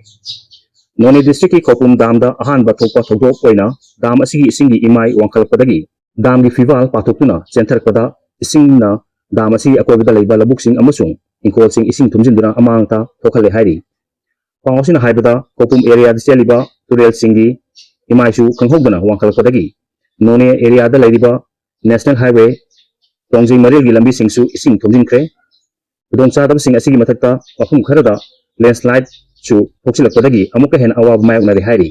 ꯅꯣꯅꯦ district ꯀꯤ ꯈꯧꯄꯨꯝ dam ꯗ ꯑꯍꯥꯟꯕ ꯊꯣꯛꯄ ꯊꯧꯗꯣꯛ ꯑꯣꯏꯅ dam ꯑꯁꯤꯒꯤ ꯏꯁꯤꯡꯒꯤ ꯏꯃꯥꯏ ꯋꯥꯡꯈꯠꯂꯛꯄꯗꯒꯤ dam ꯒꯤ ꯐꯤꯕꯥꯜ ꯄꯥꯊꯣꯛꯇꯨꯅ ꯆꯦꯟꯊꯔꯛꯄꯗ ꯏꯁꯤꯡꯅ dam ꯑꯁꯤꯒꯤ ꯑꯀꯣꯏꯕꯗ ꯂꯩꯕ ꯂꯧꯕꯨꯛꯁꯤꯡ ꯑꯃꯁꯨꯡ ꯏꯪꯈꯣꯜꯁꯤꯡ ꯏꯁꯤꯡ ꯊꯨꯝꯖꯤꯟꯗꯨꯅ ꯑꯃꯥꯡ ꯑꯇꯥ ꯊꯣꯛꯍꯜꯂꯦ ꯍꯥꯏꯔꯤ꯫ ꯄꯥꯎ ꯑꯁꯤꯅ ꯍꯥꯏꯕꯗ, ꯈꯧꯄꯨꯝ area ꯗ ꯆꯦꯜꯂꯤꯕ ꯇꯨꯔꯦꯜꯁꯤꯡꯒꯤ ꯏꯃꯥꯏꯁꯨ ꯈꯪꯍꯧꯗꯅ ꯋꯥꯡꯈꯠꯂꯛꯄꯗꯒꯤ ꯅꯣꯅꯦ area ꯗ ꯂꯩꯔꯤꯕ National Highway ꯇꯣꯡꯖꯩ ꯃꯔꯤꯜꯒꯤ ꯂꯝꯕꯤꯁꯤꯡꯁꯨ ꯏꯁꯤꯡ ꯊꯨꯝꯖꯤꯟꯈ꯭ꯔꯦ꯫ ꯈꯨꯗꯣꯡꯆꯥꯗꯕꯁꯤꯡ ꯑꯁꯤꯒꯤ ꯃꯊꯛꯇ ꯃꯐꯝ ꯈꯔꯗ landslide ꯁꯨ ꯊꯣꯛꯆꯤꯜꯂꯛꯄꯗꯒꯤ ꯑꯃꯨꯛꯀ ꯍꯦꯟꯅ ꯑꯋꯥꯕ ꯃꯥꯌꯣꯛꯅꯔꯦ ꯍꯥꯏꯔꯤ꯫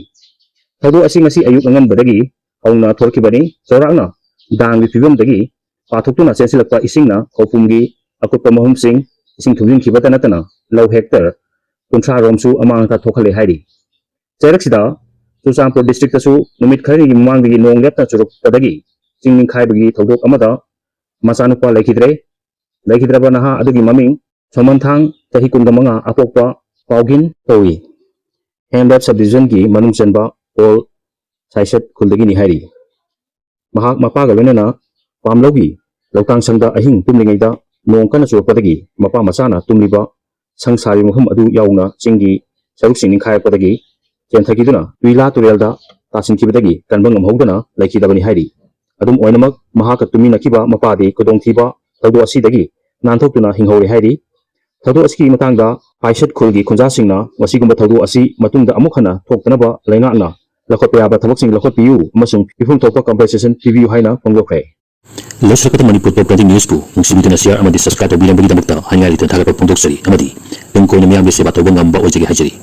ꯊꯧꯗꯣꯛ ꯑꯁꯤ ꯉꯁꯤ ꯑꯌꯨꯛ ꯑꯉꯟꯕꯗꯒꯤ ꯍꯧꯅ ꯊꯣꯛꯂꯛꯈꯤꯕꯅꯤ꯫ ꯆꯥꯎꯔꯥꯛꯅ dam ꯒꯤ ꯐꯤꯕꯝꯗꯒꯤ ꯄꯥꯊꯣꯛꯇꯨꯅ ꯆꯦꯟꯁꯤꯜꯂꯛꯄ ꯏꯁꯤꯡꯅ ꯈꯧꯄꯨꯝꯒꯤ ꯑꯀꯨꯠꯄ ꯃꯐꯝꯁꯤꯡ ꯏꯁꯤꯡ ꯊꯨꯝꯖꯤꯟꯈꯤꯕꯇ ꯅꯠꯇꯅ ꯂꯧ hectare ꯀꯨꯟꯊ꯭ꯔꯥ ꯔꯣꯝꯁꯨ ꯑꯃꯥꯡ ꯑꯇꯥ ꯊꯣꯛꯍꯜꯂꯦ ꯍꯥꯏꯔꯤ꯫ ꯆꯩꯔꯛꯁꯤꯗ ꯆꯨꯔꯆꯥꯟꯄꯨꯔ district ꯇꯁꯨ ꯅꯨꯃꯤꯠ ꯈꯔꯅꯤꯒꯤ ꯃꯃꯥꯡꯗꯒꯤ ꯅꯣꯡ ꯂꯦꯞꯇꯅ ꯆꯨꯔꯛꯄꯗꯒꯤ ꯆꯤꯡ ꯅꯤꯡꯈꯥꯏꯕꯒꯤ ꯊꯧꯗꯣꯛ ꯑꯃꯗ ꯃꯆꯥꯅꯨꯄꯥ ꯂꯩꯈꯤꯗ꯭ꯔꯦ꯫ ꯂꯩꯈꯤꯗ꯭ꯔꯕ ꯅꯍꯥ ꯑꯗꯨꯒꯤ ꯃꯃꯤꯡ ꯁꯣꯃꯟꯊꯥꯡ, ꯆꯍꯤ ꯀꯨꯟꯒ ꯃꯉꯥ, ꯑꯄꯣꯛꯄ ꯄꯥꯎꯒꯤꯟ ꯀꯧꯏ꯫ ꯍꯦꯝꯂꯦꯞ sub division ꯒꯤ ꯃꯅꯨꯡ ꯆꯟꯕ ꯑꯣꯜ ꯁꯥꯏꯁꯦꯠ ꯈꯨꯜꯗꯒꯤꯅꯤ ꯍꯥꯏꯔꯤ꯫ ꯃꯍꯥꯛ ꯃꯄꯥꯒ ꯂꯣꯏꯅꯅ ꯄꯥꯝꯂꯧꯒꯤ ꯂꯧꯇꯥꯡ ꯁꯪꯗ ꯑꯍꯤꯡ ꯇꯨꯝꯂꯤꯉꯩꯗ ꯅꯣꯡ ꯀꯟꯅ ꯆꯨꯔꯛꯄꯗꯒꯤ ꯃꯄꯥ ꯃꯆꯥꯅ ꯇꯨꯝꯂꯤꯕ ꯁꯪ ꯁꯥꯔꯤꯕ ꯃꯐꯝ ꯑꯗꯨ ꯌꯥꯎꯅ ꯆꯤꯡꯒꯤ ꯁꯔꯨꯛꯁꯤꯡ ꯅꯤꯡꯈꯥꯏꯔꯛꯄꯗꯒꯤ ꯆꯦꯟꯊꯈꯤꯗꯨꯅ ꯇꯨꯏꯂꯥ ꯇꯨꯔꯦꯜꯗ ꯇꯥꯁꯤꯟꯈꯤꯕꯗꯒꯤ ꯀꯟꯕ ꯉꯝꯍꯧꯗꯅ ꯂꯩꯈꯤꯗꯕꯅꯤ ꯍꯥꯏꯔꯤ꯫ ꯑꯗꯨꯝ ꯑꯣꯏꯅꯃꯛ, ꯃꯍꯥꯛꯀ ꯇꯨꯃꯤꯟꯅꯈꯤꯕ ꯃꯄꯥꯗꯤ ꯈꯨꯗꯣꯡꯊꯤꯕ ꯊꯧꯗꯣꯛ ꯑꯁꯤꯗꯒꯤ ꯅꯥꯟꯊꯣꯛꯇꯨꯅ ꯍꯤꯡꯍꯧꯔꯦ ꯍꯥꯏꯔꯤ꯫ ꯊꯧꯗꯣꯛ ꯑꯁꯤꯒꯤ ꯃꯇꯥꯡꯗ ꯄꯥꯏꯁꯦꯠ ꯈꯨꯜꯒꯤ ꯈꯨꯟꯖꯥꯁꯤꯡꯅ ꯃꯁꯤꯒꯨꯝꯕ ꯊꯧꯗꯣꯛ ꯑꯁꯤ ꯃꯇꯨꯡꯗ ꯑꯃꯨꯛ ꯍꯟꯅ ꯊꯣꯛꯇꯅꯕ ꯂꯩꯉꯥꯛꯅ ꯂꯧꯈꯠꯄ ꯌꯥꯕ ꯊꯕꯛꯁꯤꯡ ꯂꯧꯈꯠꯄꯤꯌꯨ ꯑꯃꯁꯨꯡ ꯄꯤꯐꯝ ꯊꯣꯛꯄ compensation ꯄꯤꯕꯤꯌꯨ ꯍꯥꯏꯅ ꯐꯣꯡꯗꯣꯛꯈ꯭ꯔꯦ꯫ ꯂꯧꯁꯤꯜꯂꯛꯄꯗ ꯃꯅꯤꯄꯨꯔ Pop Trending News ꯄꯨ ꯅꯨꯡꯁꯤꯕꯤꯗꯨꯅ share ꯑꯃꯗꯤ subscribe ꯇꯧꯕꯤꯔꯝꯕꯒꯤꯗꯃꯛꯇ ꯍꯥꯏꯅꯤꯡꯉꯥꯏ ꯂꯩꯇꯅ ꯊꯥꯒꯠꯄ ꯐꯣꯡꯗꯣꯛꯆꯔꯤ ꯑꯃꯗꯤ ꯇꯨꯡ ꯀꯣꯏꯅ ꯃꯤꯌꯥꯝꯒꯤ ꯁꯦꯕꯥ ꯇꯧꯕ ꯉꯝꯕ ꯑꯣꯏꯖꯒꯦ ꯍꯥꯏꯖꯔꯤ꯫